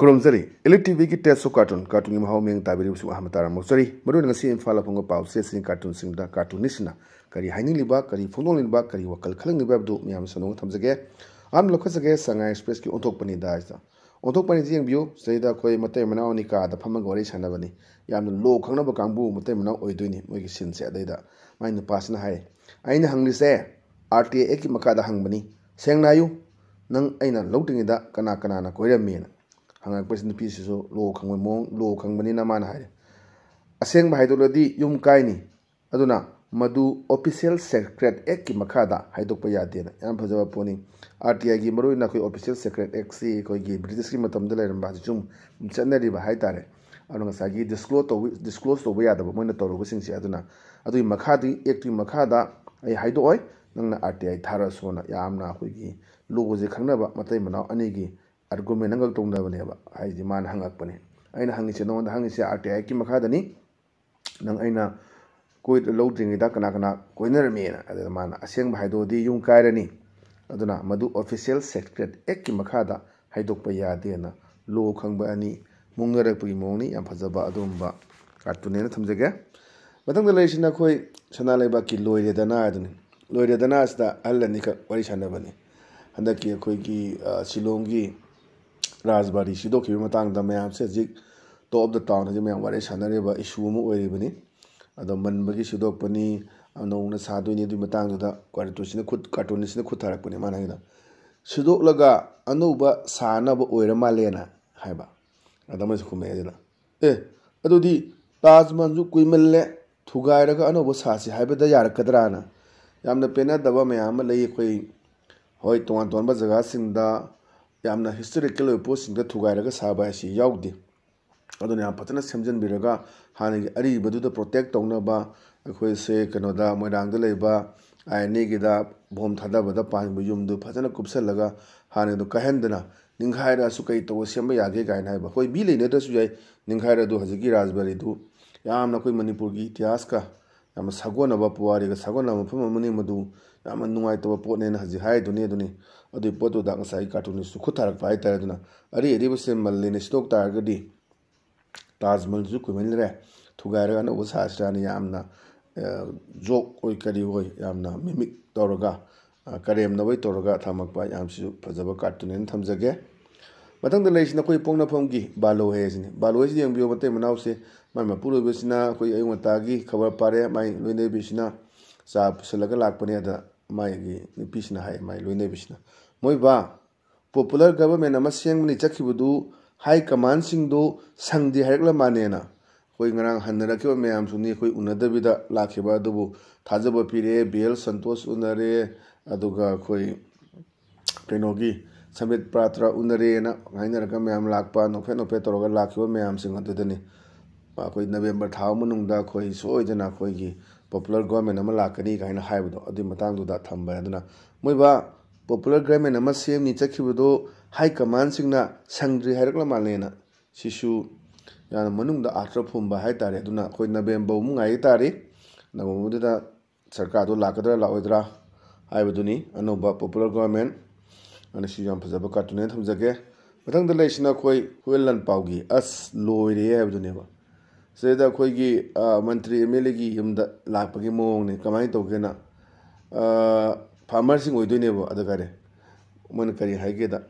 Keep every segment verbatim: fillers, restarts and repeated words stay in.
ꯈꯨꯔꯨꯝꯖꯔꯤ꯫ Elite T ꯚꯤꯒꯤ ꯇꯦꯠꯁꯣ carton, ꯀꯥꯔꯇꯨꯟꯒꯤ ꯃꯍꯥꯎ ꯃꯤꯌꯦꯡ ꯇꯥꯕꯤꯔꯤꯕꯁꯤꯡꯕꯨ ꯑꯍꯥꯟꯕ ꯇꯥꯔꯝ ꯉꯧꯖꯔꯤ꯫ ꯃꯔꯨꯑꯣꯏꯅ ꯉꯁꯤ ꯏꯝꯐꯥꯜ ꯐꯣꯡꯕ ꯄꯥꯎ ꯆꯦꯁꯤꯡ ꯀꯥꯔꯇꯨꯟꯁꯤꯡꯗ ꯀꯥꯔꯇꯨꯅꯤꯁꯁꯤꯡꯅ ꯀꯔꯤ ꯍꯥꯏꯅꯤꯡꯂꯤꯕ, ꯀꯔꯤ ꯐꯣꯡꯗꯣꯛꯅꯤꯡꯂꯤꯕ, ꯀꯔꯤ ꯋꯥꯈꯜ ꯈꯜꯍꯟꯅꯤꯡꯂꯤꯕ ꯍꯥꯏꯕꯗꯨ ꯃꯌꯥꯝ ꯁꯟꯗꯣꯛꯅ ꯊꯝꯖꯒꯦ꯫ ꯑꯍꯥꯟꯕ ꯂꯧꯈꯠꯆꯒꯦ, ꯁꯉꯥꯏ ꯑꯦꯛꯁꯄ꯭ꯔꯦꯁꯀꯤ ꯑꯣꯟꯊꯣꯛꯄꯅꯤꯗ ꯍꯥꯏꯁꯤꯗ꯫ ꯑꯣꯟꯊꯣꯛꯄꯅꯤꯁꯤ ꯌꯦꯡꯕꯤꯌꯨ꯫ ꯁꯤꯗꯩꯗ ꯑꯩꯈꯣꯏ ꯃꯇꯩ ꯃꯅꯥꯎ ꯑꯅꯤ ꯀꯥꯗ ꯐꯝꯃꯒ ꯋꯥꯔꯤ ꯁꯥꯟꯅꯕꯅꯤ꯫ ꯌꯥꯝꯅ ꯂꯣ ꯈꯪꯅꯕ ꯀꯥꯡꯕꯨ ꯃꯇꯩ ꯃꯅꯥꯎ ꯑꯣꯏꯗꯣꯏꯅꯤ ꯃꯣꯏꯒꯤ ꯁꯤꯟꯁꯦ꯫ ꯑꯗꯩꯗ ꯃꯥꯏ ꯅꯨꯄꯥꯁꯤꯅ ꯍꯥꯏ, "ꯑꯩꯅ ꯍꯪꯂꯤꯁꯦ ꯑꯥꯔ ꯇꯤ ꯑꯥꯏ ꯑꯦꯛꯀꯤ ꯃꯈꯥꯗ ꯍꯪꯕꯅꯤ꯫ ꯁꯦꯡꯅ ꯍꯥꯏꯌꯨ, ꯅꯪ ꯑꯩꯅ ꯂꯧꯗ꯭ꯔꯤꯉꯩꯗ ꯀꯅꯥ ꯀꯅꯥꯅ ꯀꯣꯏꯔꯝꯃꯤꯅ?" ꯍꯪꯉꯛꯄꯁꯤ ꯅꯨꯄꯤꯁꯤꯁꯨ ꯂꯣ ꯈꯪꯕ ꯃꯑꯣꯡ, ꯂꯣ ꯈꯪꯕꯅꯤꯅ ꯃꯥꯅ ꯍꯥꯏꯔꯦ, "ꯑꯁꯦꯡꯕ ꯍꯥꯏꯗꯣꯛꯂꯗꯤ ꯌꯨꯝ ꯀꯥꯏꯅꯤ꯫ ꯑꯗꯨꯅ ꯃꯗꯨ ꯑꯣꯐꯤꯁꯤꯌꯦꯜ ꯁꯦꯀ꯭ꯔꯦꯠ ꯑꯦꯛꯀꯤ ꯃꯈꯥꯗ ꯍꯥꯏꯗꯣꯛꯄ ꯌꯥꯗꯦꯅ"꯫ ꯌꯥꯝ ꯐꯖꯕ ꯄꯣꯠꯅꯤ꯫ ꯑꯥꯔ ꯇꯤ ꯑꯥꯏꯒꯤ ꯃꯔꯨꯑꯣꯏꯅ ꯑꯩꯈꯣꯏ ꯑꯣꯐꯤꯁꯤꯌꯦꯜ ꯁꯦꯀ꯭ꯔꯦꯠ ꯑꯦꯛꯁꯤ ꯑꯩꯈꯣꯏꯒꯤ ꯕ꯭ꯔꯤꯇꯤꯁꯀꯤ ꯃꯇꯝꯗ ꯂꯩꯔꯝꯕ, ꯍꯧꯖꯤꯛꯁꯨ ꯑꯗꯨꯝ ꯆꯠꯅꯔꯤꯕ ꯍꯥꯏꯇꯥꯔꯦ꯫ ꯑꯗꯨꯅ ꯉꯁꯥꯏꯒꯤ ꯗꯤꯁꯀ꯭ꯂꯣꯁ ꯇꯧꯕ, ꯗꯤꯁꯀ꯭ꯂꯣꯁ ꯇꯧꯕ ꯌꯥꯗꯕ ꯃꯣꯏꯅ ꯇꯧꯔꯨꯕꯁꯤꯡꯁꯦ꯫ ꯑꯗꯨꯅ ꯑꯗꯨꯒꯤ ꯃꯈꯥꯗꯤ, ꯑꯦꯛꯇꯨꯒꯤ ꯃꯈꯥꯗ ꯑꯩ ꯍꯥꯏꯗꯣꯛꯑꯣꯏ, ꯅꯪꯅ ꯑꯥꯔ ꯇꯤ ꯑꯥꯏ ꯊꯥꯔꯁꯨꯅ ꯌꯥꯝꯅ ꯑꯩꯈꯣꯏꯒꯤ ꯂꯣꯁꯦ ꯈꯪꯅꯕ ꯃꯇꯩ ꯃꯅꯥꯎ ꯑꯅꯤꯒꯤ ꯑꯥꯔꯒꯨꯃꯦꯟ ꯑꯃꯈꯛ ꯇꯧꯅꯕꯅꯦꯕ꯫ ꯍꯥꯏꯗꯤ ꯃꯥꯅ ꯍꯪꯉꯛꯄꯅꯦ, "ꯑꯩꯅ ꯍꯪꯉꯤꯁꯦ, ꯅꯉꯣꯟꯗ ꯍꯪꯉꯤꯁꯦ ꯑꯥꯔ ꯇꯤ ꯑꯥꯏ ꯑꯦꯛꯀꯤ ꯃꯈꯥꯗꯅꯤ꯫ ꯅꯪ ꯑꯩꯅ ꯀꯣꯏ ꯂꯧꯗ꯭ꯔꯤꯉꯩꯗ ꯀꯅꯥ ꯀꯅꯥ ꯀꯣꯏꯅꯔꯝꯃꯤꯅ?" ꯑꯗꯨꯗ ꯃꯥꯅ, "ꯑꯁꯦꯡꯕ ꯍꯥꯏꯗꯣꯛꯑꯗꯤ ꯌꯨꯝ ꯀꯥꯏꯔꯅꯤ꯫ ꯑꯗꯨꯅ ꯃꯗꯨ ꯑꯣꯐꯤꯁꯤꯌꯦꯜ ꯁꯦꯀ꯭ꯔꯦꯠ ꯑꯦꯛꯀꯤ ꯃꯈꯥꯗ ꯍꯥꯏꯗꯣꯛꯄ ꯌꯥꯗꯦꯅ ꯂꯣ ꯈꯪꯕ ꯑꯅꯤ ꯃꯨꯛꯅꯔꯛꯄꯒꯤ ꯃꯑꯣꯡꯅꯤ"꯫ ꯌꯥꯝ ꯐꯖꯕ ꯑꯗꯨꯒꯨꯝꯕ ꯀꯥꯔꯇꯨꯟꯅꯦꯅ ꯊꯝꯖꯒꯦ꯫ ꯃꯊꯪꯗ ꯂꯩꯔꯤꯁꯤꯅ ꯑꯩꯈꯣꯏ ꯁꯅꯥ ꯂꯩꯕꯥꯛꯀꯤ ꯂꯣꯏꯔꯦꯗꯅ ꯍꯥꯏꯗꯨꯅꯤ꯫ ꯂꯣꯏꯔꯦꯗꯅ ꯑꯁꯤꯗ ꯑꯍꯜ ꯑꯅꯤꯈꯛ ꯋꯥꯔꯤ ꯁꯥꯟꯅꯕꯅꯤ꯫ ꯍꯟꯗꯛꯀꯤ ꯑꯩꯈꯣꯏꯒꯤ, ꯑ, ꯁꯤꯂꯣꯡꯒꯤ ꯔꯥꯖꯕꯥꯔꯤ ꯁꯤꯗꯣꯛꯈꯤꯕꯒꯤ ꯃꯇꯥꯡꯗ ꯃꯌꯥꯝꯁꯦ ꯍꯧꯖꯤꯛ ꯇꯣꯞ ꯑꯣꯐ ꯗ ꯇꯥꯎꯟ ꯍꯧꯖꯤꯛ ꯃꯌꯥꯝ ꯋꯥꯔꯤ ꯁꯥꯟꯅꯔꯤꯕ ꯏꯁꯨ ꯑꯃ ꯑꯣꯏꯔꯤꯕꯅꯤ꯫ ꯑꯗꯣ ꯃꯟꯕꯒꯤ ꯁꯤꯗꯣꯛꯄꯅꯤ, ꯅꯧꯅ ꯁꯥꯗꯣꯏꯅꯤ꯫ ꯑꯗꯨꯒꯤ ꯃꯇꯥꯡꯗꯨꯗ ꯀꯥꯔꯇꯨꯟꯁꯤꯅ ꯈꯨꯠ, ꯀꯥꯔꯇꯨꯟꯁꯤꯅ ꯈꯨꯠ ꯊꯥꯔꯛꯄꯅꯤ꯫ ꯃꯥꯅ ꯍꯥꯏꯅ ꯁꯤꯗꯣꯛꯂꯒ ꯑꯅꯧꯕ ꯁꯥꯅꯕ ꯑꯣꯏꯔ ꯃꯥꯜꯂꯦꯅ ꯍꯥꯏꯕ꯫ ꯑꯗ ꯑꯃꯁꯨ ꯈꯨꯝꯃꯛꯑꯦ ꯑꯗꯨꯅ, "ꯑꯦ, ꯑꯗꯨꯗꯤ ꯇꯥꯖ ꯃꯍꯜꯁꯨ ꯀꯨꯏꯃꯜꯂꯦ, ꯊꯨꯒꯥꯏꯔꯒ ꯑꯅꯧꯕ ꯁꯥꯁꯤ ꯍꯥꯏꯕꯗ ꯌꯥꯔꯛꯀꯗ꯭ꯔꯥꯅ?" ꯌꯥꯝꯅ ꯄꯦꯟꯅꯗꯕ ꯃꯌꯥꯝ ꯑꯃ ꯂꯩ꯫ ꯑꯩꯈꯣꯏ, ꯍꯣꯏ, ꯇꯣꯉꯥꯟ ꯇꯣꯉꯥꯟꯕ ꯖꯒꯥꯁꯤꯡꯗ ꯌꯥꯝꯅ ꯍꯤꯁꯇꯣꯔꯤꯀꯦꯜ ꯑꯣꯏꯕ ꯄꯣꯠꯁꯤꯡꯗ ꯊꯨꯒꯥꯏꯔꯒ ꯁꯥꯕ ꯍꯥꯏꯁꯤ ꯌꯥꯎꯗꯦ꯫ ꯑꯗꯨꯅ ꯌꯥꯝ ꯐꯖꯅ ꯁꯦꯝꯖꯤꯟꯕꯤꯔꯒ ꯍꯥꯟꯅꯒꯤ ꯑꯔꯤꯕꯗꯨꯗ ꯄ꯭ꯔꯣꯇꯦꯛ ꯇꯧꯅꯕ ꯑꯩꯈꯣꯏꯁꯦ ꯀꯩꯅꯣꯗ, ꯃꯣꯏꯔꯥꯡꯗ ꯂꯩꯕ ꯑꯥꯏ ꯑꯦꯟ ꯑꯦꯒꯤꯗ ꯕꯣꯝ ꯊꯥꯗꯕꯗ ꯄꯥꯟꯕ ꯌꯨꯝꯗꯨ ꯐꯖꯅ ꯀꯨꯞꯁꯜꯂꯒ ꯍꯥꯟꯅꯗꯣ ꯀꯥꯏꯍꯟꯗꯅ, ꯅꯤꯡꯈꯥꯏꯔꯛꯑꯁꯨ ꯀꯩ ꯇꯧꯕ ꯁꯦꯝꯕ ꯌꯥꯒꯦ ꯀꯥꯏꯅ ꯍꯥꯏꯕ꯫ ꯍꯣꯏ, ꯃꯤ ꯂꯩꯅꯗ꯭ꯔꯁꯨ ꯌꯥꯏ, ꯅꯤꯡꯈꯥꯏꯔ ꯑꯗꯨ ꯍꯧꯖꯤꯛꯀꯤ ꯔꯥꯖꯕꯥꯔꯤꯗꯨ ꯌꯥꯝꯅ ꯑꯩꯈꯣꯏ ꯃꯅꯤꯄꯨꯔꯒꯤ ꯏꯇꯤꯍꯥꯁꯀ ꯌꯥꯝꯅ ꯁꯥꯒꯣꯟꯅꯕ, ꯄꯨꯋꯥꯔꯤꯒ ꯁꯥꯒꯣꯟꯅꯕ ꯃꯐꯝ ꯑꯃꯅꯤ ꯃꯗꯨ꯫ ꯌꯥꯝꯅ ꯅꯨꯡꯉꯥꯏꯇꯕ ꯄꯣꯠꯅꯦꯅ ꯍꯧꯖꯤꯛ ꯍꯥꯏꯗꯨꯅꯤ꯫ ꯑꯗꯨꯅꯤ, ꯑꯗꯨꯒꯤ ꯄꯣꯠꯇꯨꯗ ꯉꯁꯥꯏꯒꯤ cartoonistꯇꯨ ꯈꯨꯠ ꯊꯥꯔꯛꯄ ꯍꯥꯏꯇꯥꯔꯦ꯫ ꯑꯗꯨꯅ ꯑꯔꯤ ꯑꯔꯤꯕꯁꯦ ꯃꯜꯂꯦꯅ ꯁꯤꯠꯇꯣꯛ ꯇꯥꯔꯒꯗꯤ ꯇꯥꯖ ꯃꯍꯜꯁꯨ ꯀꯨꯏꯃꯟꯈ꯭ꯔꯦ, ꯊꯨꯒꯥꯏꯔꯒ ꯑꯅꯧꯕ ꯁꯥꯁꯤꯔꯥꯅ ꯌꯥꯝꯅ, ꯑ, joke ꯑꯣꯏ ꯀꯔꯤ ꯑꯣꯏ ꯌꯥꯝꯅ mimic ꯇꯧꯔꯒ, ꯑ, ꯀꯔꯦꯝꯅꯕꯣꯏ ꯇꯧꯔꯒ ꯊꯝꯃꯛꯄ ꯌꯥꯝꯁꯤꯁꯨ ꯐꯖꯕ cartoon ꯍꯥꯏꯅ ꯊꯝꯖꯒꯦ꯫ ꯃꯊꯪꯗ ꯂꯩꯔꯤꯁꯤꯅ ꯑꯩꯈꯣꯏ ꯄꯣꯛꯅꯐꯝꯒꯤ ꯕꯥꯂꯣ ꯍꯦ ꯁꯤꯅꯤ꯫ ꯕꯥꯂꯣ ꯍꯦꯁꯤ ꯌꯦꯡꯕꯤꯌꯨ, ꯃꯇꯩ ꯃꯅꯥꯎꯁꯦ ꯃꯥꯏ ꯃꯄꯨꯔꯣꯏꯕꯁꯤꯅ ꯑꯩꯈꯣꯏ ꯑꯌꯨꯛ ꯉꯟꯇꯥꯒꯤ ꯈꯕꯔ ꯄꯥꯔꯦ, ꯃꯥꯏ ꯂꯣꯏꯅꯕꯤꯁꯤꯅ ꯆꯥ ꯄꯨꯁꯤꯜꯂꯒ ꯂꯥꯛꯄꯅꯦ꯫ ꯑꯗ ꯃꯥꯒꯤ ꯅꯨꯄꯤꯁꯤꯅ ꯍꯥꯏ, ꯃꯥꯏ ꯂꯣꯏꯅꯕꯤꯁꯤꯅ, "ꯃꯣꯏꯕꯥ, popular government ꯑꯃ ꯁꯦꯝꯒꯅꯤ ꯆꯠꯈꯤꯕꯗꯨ high commandꯁꯤꯡꯗꯨ ꯁꯪꯗꯦ ꯍꯥꯏꯔꯛꯂ ꯃꯥꯅꯦꯅ?" ꯑꯩꯈꯣꯏ ꯉꯔꯥꯡ ꯍꯟꯅꯔꯛꯈꯤꯕ ꯃꯌꯥꯝꯁꯨꯅꯤ ꯑꯩꯈꯣꯏ ꯎꯅꯗꯕꯤꯗ ꯂꯥꯛꯈꯤꯕ, ꯑꯗꯨꯕꯨ ꯊꯥꯖꯕ ꯄꯤꯔꯛꯑꯦ꯫ ꯕꯤ ꯑꯦꯜ ꯁꯟꯇꯣꯁ ꯎꯅꯔꯦ, ꯑꯗꯨꯒ ꯑꯩꯈꯣꯏ ꯀꯩꯅꯣꯒꯤ ꯁꯝꯕꯤꯠ ꯄꯥꯇ꯭ꯔ ꯎꯅꯔꯦꯅ ꯍꯥꯏꯅꯔꯒ ꯃꯌꯥꯝ ꯂꯥꯛꯄ, ꯅꯣꯛꯐꯦꯠ ꯅꯣꯛꯐꯦꯠ ꯇꯧꯔꯒ ꯂꯥꯛꯈꯤꯕ ꯃꯌꯥꯝꯁꯤꯡ ꯑꯗꯨꯗꯅꯤ꯫ ꯑꯩꯈꯣꯏ ꯅꯕꯦꯝꯕꯔ ꯊꯥ ꯃꯅꯨꯡꯗ ꯑꯩꯈꯣꯏ ꯁꯣꯏꯗꯅ ꯑꯩꯈꯣꯏꯒꯤ popular government ꯑꯃ ꯂꯥꯛꯀꯅꯤ ꯀꯥꯏꯅ ꯍꯥꯏꯕꯗꯣ, ꯑꯗꯨꯒꯤ ꯃꯇꯥꯡꯗꯨꯗ ꯊꯝꯕ꯫ ꯑꯗꯨꯅ ꯃꯣꯏꯕꯥ, popular government ꯑꯃ ꯁꯦꯝꯅꯤ ꯆꯠꯈꯤꯕꯗꯣ high commandꯁꯤꯡꯅ ꯁꯪꯗ꯭ꯔꯤ ꯍꯥꯏꯔꯛꯂ ꯃꯥꯜꯂꯦꯅ꯫ ꯁꯤꯁꯨ ꯌꯥꯝꯅ ꯃꯅꯨꯡꯗ ꯑꯥꯔꯊ ꯐꯨꯝꯕ ꯍꯥꯏꯇꯥꯔꯦ꯫ ꯑꯗꯨꯅ ꯑꯩꯈꯣꯏ ꯅꯕꯦꯝꯕꯔ ꯑꯃꯨꯛ ꯉꯥꯏ ꯇꯥꯔꯤ꯫ ꯅꯕꯦꯝꯕꯔꯗꯨꯗ ꯁꯔꯀꯥꯔꯗꯣ ꯂꯥꯛꯀꯗ꯭ꯔꯥ ꯂꯥꯛꯑꯣꯏꯗ꯭ꯔꯥ ꯍꯥꯏꯕꯗꯨꯅꯤ, ꯑꯅꯧꯕ popular government꯫ ꯑꯗꯨꯅ ꯁꯤꯁꯨ ꯌꯥꯝ ꯐꯖꯕ cartoon ꯍꯥꯏꯅ ꯊꯝꯖꯒꯦ꯫ ꯃꯊꯪꯗ ꯂꯩꯔꯤꯁꯤꯅ ꯑꯩꯈꯣꯏ ꯍꯨꯌꯦꯟ ꯂꯥꯟꯄꯥꯎꯒꯤ "ꯑꯁ ꯂꯣꯏꯔꯦ" ꯍꯥꯏꯕꯗꯨꯅꯦꯕ꯫ ꯁꯤꯗꯩꯗ ꯑꯩꯈꯣꯏꯒꯤ, ꯑ, ꯃꯟꯇ꯭ꯔꯤ ꯑꯦꯝ ꯑꯦꯜ ꯑꯦꯒꯤ ꯌꯨꯝꯗ ꯂꯥꯛꯄꯒꯤ ꯃꯑꯣꯡꯅꯤ꯫ ꯀꯃꯥꯏꯅ ꯇꯧꯒꯦꯅ, ꯑ, farmerꯁꯤꯡ ꯑꯣꯏꯗꯣꯏꯅꯦꯕ꯫ ꯑꯗꯨ ꯀꯔꯤ, ꯃꯣꯏꯅ ꯀꯔꯤ ꯍꯥꯏꯒꯦꯗ,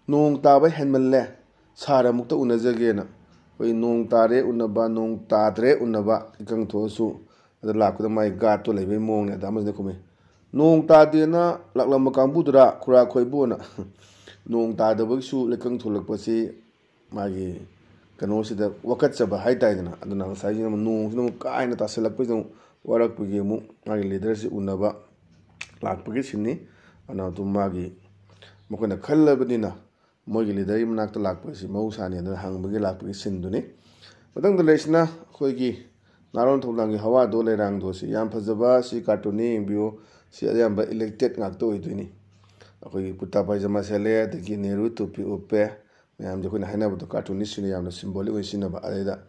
"ꯅꯣꯡ ꯇꯥꯕ ꯍꯦꯟꯃꯜꯂꯦ, ꯁꯥꯔ ꯑꯃꯨꯛꯇ ꯎꯅꯖꯒꯦꯅ"꯫ ꯑꯩꯈꯣꯏ ꯅꯣꯡ ꯇꯥꯔꯦ ꯎꯅꯕ, ꯅꯣꯡ ꯇꯥꯗ꯭ꯔꯦ ꯎꯅꯕ, ꯏꯀꯪ ꯊꯣꯛꯑꯁꯨ꯫ ꯑꯗ ꯂꯥꯛꯄꯗ ꯃꯥꯏ guardꯇꯣ ꯂꯩꯕꯩ ꯃꯑꯣꯡꯅꯦ꯫ ꯑꯗ ꯑꯃꯁꯤꯅ ꯈꯨꯝꯃꯤ, "ꯅꯣꯡ ꯇꯥꯗꯦꯅ ꯂꯥꯛꯂꯝꯕ ꯀꯥꯡꯕꯨꯗꯨꯔꯥ ꯈꯨꯔꯥ ꯈꯣꯏꯕꯨꯅ?" ꯅꯣꯡ ꯇꯥꯗꯕꯒꯤꯁꯨ ꯂꯩꯀꯪ ꯊꯣꯛꯂꯛꯄꯁꯤ ꯃꯥꯒꯤ ꯀꯩꯅꯣꯁꯤꯗ ꯋꯥꯀꯠꯆꯕ ꯍꯥꯏꯇꯥꯔꯦꯗꯅ꯫ ꯑꯗꯨꯅ ꯉꯁꯥꯏꯒꯤ ꯑꯃꯨꯛ ꯅꯣꯡꯁꯤꯅ ꯑꯃꯨꯛ ꯀꯥ ꯍꯦꯟꯅ ꯇꯥꯁꯜꯂꯛꯄꯁꯤꯗ ꯑꯃꯨꯛ ꯋꯥꯔꯛꯄꯒꯤ ꯑꯃꯨꯛ ꯃꯥꯒꯤ leaderꯁꯤ ꯎꯅꯕ ꯂꯥꯛꯄꯒꯤ sceneꯅꯤ꯫ ꯑꯗꯨꯅ ꯑꯗꯨꯝ ꯃꯥꯒꯤ, ꯃꯈꯣꯏꯅ ꯈꯜꯂꯕꯅꯤꯅ ꯃꯣꯏꯒꯤ leaderꯒꯤ ꯃꯅꯥꯛꯇ ꯂꯥꯛꯄꯁꯤ ꯃꯍꯧꯁꯥꯅꯤ꯫ ꯑꯗꯨꯅ ꯍꯪꯕꯒꯤ ꯂꯥꯛꯄꯒꯤ sceneꯗꯨꯅꯤ꯫ ꯃꯊꯪꯗ ꯂꯩꯔꯤꯁꯤꯅ ꯑꯩꯈꯣꯏꯒꯤ ꯅꯥꯔꯣꯟ ꯊꯧꯗꯥꯡꯒꯤ ꯍꯋꯥꯗꯣ ꯂꯩꯔꯥꯡꯗꯣ꯫ ꯁꯤ ꯌꯥꯝ ꯐꯖꯕ, ꯁꯤ cartoonꯅꯤ, ꯌꯦꯡꯕꯤꯌꯨ꯫ ꯁꯤ ꯑꯌꯥꯝꯕ elected ꯉꯥꯛꯇ ꯑꯣꯏꯗꯣꯏꯅꯤ꯫ ꯑꯩꯈꯣꯏꯒꯤ ꯀꯨꯔꯇꯥ ꯄꯥꯏꯖꯃꯥ ꯁꯦꯠꯂꯦ, ꯑꯗꯒꯤ ꯅꯦꯍꯔꯨ ꯇꯨꯄꯤ ꯎꯞꯄꯦ꯫ ꯃꯌꯥꯝꯁꯦ ꯑꯩꯈꯣꯏꯅ ꯍꯥꯏꯅꯕꯗꯣ cartoonistꯁꯤꯡꯅ ꯌꯥꯝꯅ symbolic ꯑꯣꯏꯅ ꯁꯤꯖꯤꯟꯅꯕ꯫ ꯑꯗꯩꯗ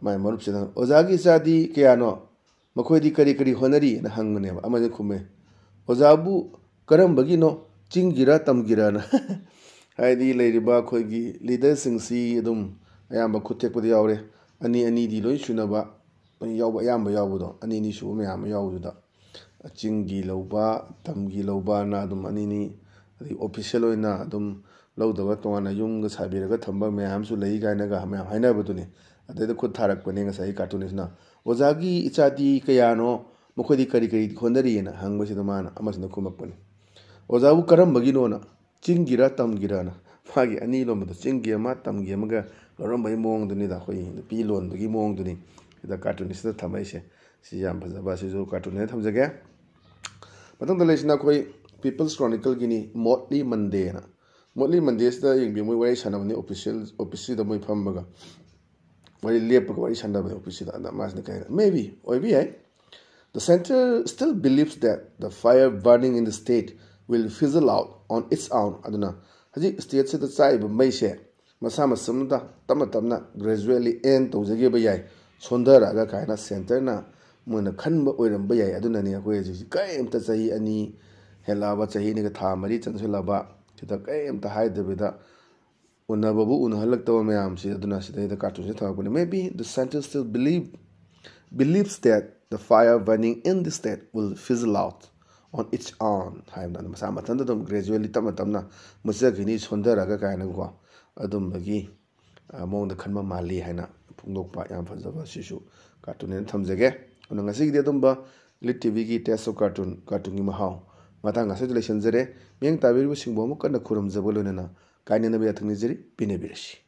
ꯃꯥꯏ ꯃꯔꯨꯞꯁꯤꯅ, "ꯑꯣꯖꯥꯒꯤ ꯏꯆꯥꯗꯤ ꯀꯌꯥꯅꯣ?" "ꯃꯈꯣꯏꯗꯤ ꯀꯔꯤ ꯀꯔꯤ ꯍꯣꯠꯅꯔꯤ?" ꯍꯥꯏꯅ ꯍꯪꯕꯅꯦꯕ꯫ ꯑꯃꯅ ꯈꯨꯝꯃꯦ, "ꯑꯣꯖꯥꯕꯨ ꯀꯔꯝꯕꯒꯤꯅꯣ, ꯆꯤꯡꯒꯤꯔ ꯇꯝꯒꯤꯔꯅ?" ꯍꯥꯏꯗꯤ ꯂꯩꯔꯤꯕ ꯑꯩꯈꯣꯏꯒꯤ ꯂꯤꯗꯔꯁꯤꯡꯁꯤ ꯑꯗꯨꯝ ꯑꯌꯥꯝꯕ ꯈꯨꯠ ꯊꯦꯛꯄꯗ ꯌꯥꯎꯔꯦ꯫ ꯑꯅꯤ ꯑꯅꯤꯗꯤ ꯂꯣꯏ ꯁꯨꯅꯕ ꯌꯥꯎꯕ, ꯑꯌꯥꯝꯕ ꯌꯥꯎꯕꯗꯣ, ꯑꯅꯤ ꯑꯅꯤ ꯁꯨꯕ ꯃꯌꯥꯝ ꯑꯃ ꯌꯥꯎꯕꯗꯨꯗ, ꯆꯤꯡꯒꯤ ꯂꯧꯕ, ꯇꯝꯒꯤ ꯂꯧꯕꯅ ꯑꯗꯨꯝ ꯑꯅꯤꯅꯤ, ꯑꯗꯩ ꯑꯣꯐꯤꯁꯦꯜ ꯑꯣꯏꯅ ꯑꯗꯨꯝ ꯂꯧꯗꯕ, ꯇꯣꯉꯥꯟꯅ ꯌꯨꯝꯒ ꯁꯥꯕꯤꯔꯒ ꯊꯝꯕ ꯃꯌꯥꯝꯁꯨ ꯂꯩ ꯀꯥꯏꯅꯒ ꯃꯌꯥꯝ ꯍꯥꯏꯅꯕꯗꯨꯅꯤ꯫ ꯑꯗꯩꯗ ꯈꯨꯠ ꯊꯥꯔꯛꯄꯅꯦ ꯉꯁꯥꯏꯒꯤ ꯀꯥꯔꯇꯨꯅꯤꯁꯅ, "ꯑꯣꯖꯥꯒꯤ ꯏꯆꯥꯗꯤ ꯀꯌꯥꯅꯣ, ꯃꯈꯣꯏꯗꯤ ꯀꯔꯤ ꯀꯔꯤ ꯍꯣꯠꯅꯔꯤꯅ?" ꯍꯪꯕꯁꯤꯗ ꯃꯥꯅ ꯑꯃꯁꯤꯅ ꯈꯨꯝꯃꯛꯄꯅꯤ, "ꯑꯣꯖꯥꯕꯨ ꯀꯔꯝꯕꯒꯤꯅꯣꯅ, ꯆꯤꯡꯒꯤꯔ ꯇꯝꯒꯤꯔꯅ?" ꯃꯥꯒꯤ ꯑꯅꯤ ꯂꯣꯟꯕꯗꯣ, ꯆꯤꯡꯒꯤ ꯑꯃ, ꯇꯝꯒꯤ ꯑꯃꯒ ꯂꯧꯔꯝꯕꯒꯤ ꯃꯑꯣꯡꯗꯨꯅꯤꯗ, ꯑꯩꯈꯣꯏ ꯅꯨꯄꯤ ꯂꯣꯟꯕꯒꯤ ꯃꯑꯣꯡꯗꯨꯅꯤ ꯁꯤꯗ ꯀꯥꯔꯇꯨꯅꯤꯁꯇ ꯊꯝꯃꯛꯏꯁꯦ꯫ ꯁꯤ ꯌꯥꯝ ꯐꯖꯕ, ꯑꯁꯤꯁꯨ ꯀꯥꯔꯇꯨꯟ ꯍꯥꯏꯅ ꯊꯝꯖꯒꯦ꯫ ꯃꯊꯪꯗ ꯂꯩꯁꯤꯅ ꯑꯩꯈꯣꯏ ꯄꯤꯄꯜꯁ ꯀ꯭ꯔꯣꯅꯤꯀꯜꯒꯤꯅꯤ, ꯃꯣꯠꯂꯤ ꯃꯟꯗꯦꯅ꯫ ꯃꯣꯠꯂꯤ ꯃꯟꯗꯦꯁꯤꯗ ꯌꯦꯡꯕꯤꯌꯨ, ꯃꯣꯏ ꯋꯥꯔꯤ ꯁꯥꯟꯅꯕꯅꯤ ꯑꯣꯐꯤꯁꯤꯌꯦꯜ, ꯑꯣꯐꯤꯁꯁꯤꯗ ꯃꯣꯏ ꯐꯝꯃꯒ ꯋꯥꯔꯤ ꯂꯦꯞꯄꯒ ꯋꯥꯔꯤ ꯁꯥꯟꯅꯕꯅꯤ ꯑꯣꯐꯤꯁꯁꯤꯗ꯫ ꯑꯗ ꯃꯥꯁꯤꯅ ꯀꯩ ꯍꯥꯏꯅ, "Maybe, ꯑꯣꯏꯕ ꯌꯥꯏ꯫ The center still believes that the fire burning in the state will fizzle out on its own." ꯑꯗꯨꯅ ꯍꯧꯖꯤꯛ ꯁ꯭ꯇꯦꯠꯁꯤꯗ ꯆꯥꯛꯏꯕ ꯃꯩꯁꯦ ꯃꯁꯥ ꯃꯊꯟꯇ ꯇꯞꯅ ꯇꯞꯅ gradually end ꯇꯧꯖꯈꯤꯕ ꯌꯥꯏ, ꯁꯣꯟꯊꯔꯛꯑꯒ ꯀꯥꯏꯅ ꯁꯦꯟꯇꯔꯅ ꯃꯣꯏꯅ ꯈꯟꯕ ꯑꯣꯏꯔꯝꯕ ꯌꯥꯏ꯫ ꯑꯗꯨꯅꯅꯤ ꯑꯩꯈꯣꯏ ꯍꯧꯖꯤꯛ ꯀꯔꯤꯝꯇ ꯆꯍꯤ ꯑꯅꯤ ꯍꯦꯜꯂꯛꯑꯕ, ꯆꯍꯤ ꯑꯅꯤꯒ ꯊꯥ ꯃꯔꯤ ꯆꯪꯁꯤꯜꯂꯛꯑꯕ ꯁꯤꯗ ꯀꯔꯤꯝꯇ ꯍꯥꯏꯗꯕꯤꯗ ꯎꯅꯕꯕꯨ ꯎꯅꯍꯜꯂꯛꯇꯕ ꯃꯌꯥꯝꯁꯤ꯫ ꯑꯗꯨꯅ ꯁꯤꯗꯩꯗ ꯀꯥꯔꯇꯨꯟꯁꯦ ꯊꯝꯃꯛꯄꯅꯤ꯫ "Maybe the center still believe, believes that the fire burning in the state will fizzle out on its own" ꯍꯥꯏꯕꯗ, ꯑꯗꯨꯝ ꯃꯁꯥ ꯃꯊꯟꯇ ꯑꯗꯨꯝ gradually, ꯇꯞꯅ ꯇꯞꯅ ꯃꯨꯠꯆꯈꯤꯅꯤ, ꯁꯣꯟꯊꯔꯒ ꯀꯥꯏꯅꯀꯣ, ꯑꯗꯨꯝꯕꯒꯤ ꯑ, ꯃꯑꯣꯡꯗ ꯈꯟꯕ ꯃꯥꯜꯂꯤ ꯍꯥꯏꯅ ꯐꯣꯡꯗꯣꯛꯄ ꯌꯥꯝ ꯐꯖꯕ, ꯁꯤꯁꯨ ꯀꯥꯔꯇꯨꯟ ꯍꯥꯏꯅ ꯊꯝꯖꯒꯦ꯫ ꯑꯗꯨꯅ ꯉꯁꯤꯒꯤꯗꯤ ꯑꯗꯨꯝꯕ ꯏꯂꯤꯠ ꯇꯤꯚꯤꯒꯤ Taste of Cartoon, ꯀꯥꯔꯇꯨꯟꯒꯤ ꯃꯍꯥꯎ ꯃꯇꯥꯡ ꯑꯁꯤꯗ ꯂꯣꯏꯁꯤꯟꯖꯔꯦ꯫ ꯃꯤꯠꯌꯦꯡ ꯇꯥꯕꯤꯔꯤꯕꯁꯤꯡꯕꯨ ꯑꯃꯨꯛ ꯀꯟꯅ ꯈꯨꯔꯨꯝꯖꯕ ꯂꯣꯏꯅꯅ ꯀꯥꯏꯅꯅꯕ ꯌꯥꯊꯪ ꯅꯤꯖꯔꯤ꯫ ꯄꯤꯅꯕꯤꯔꯁꯤ꯫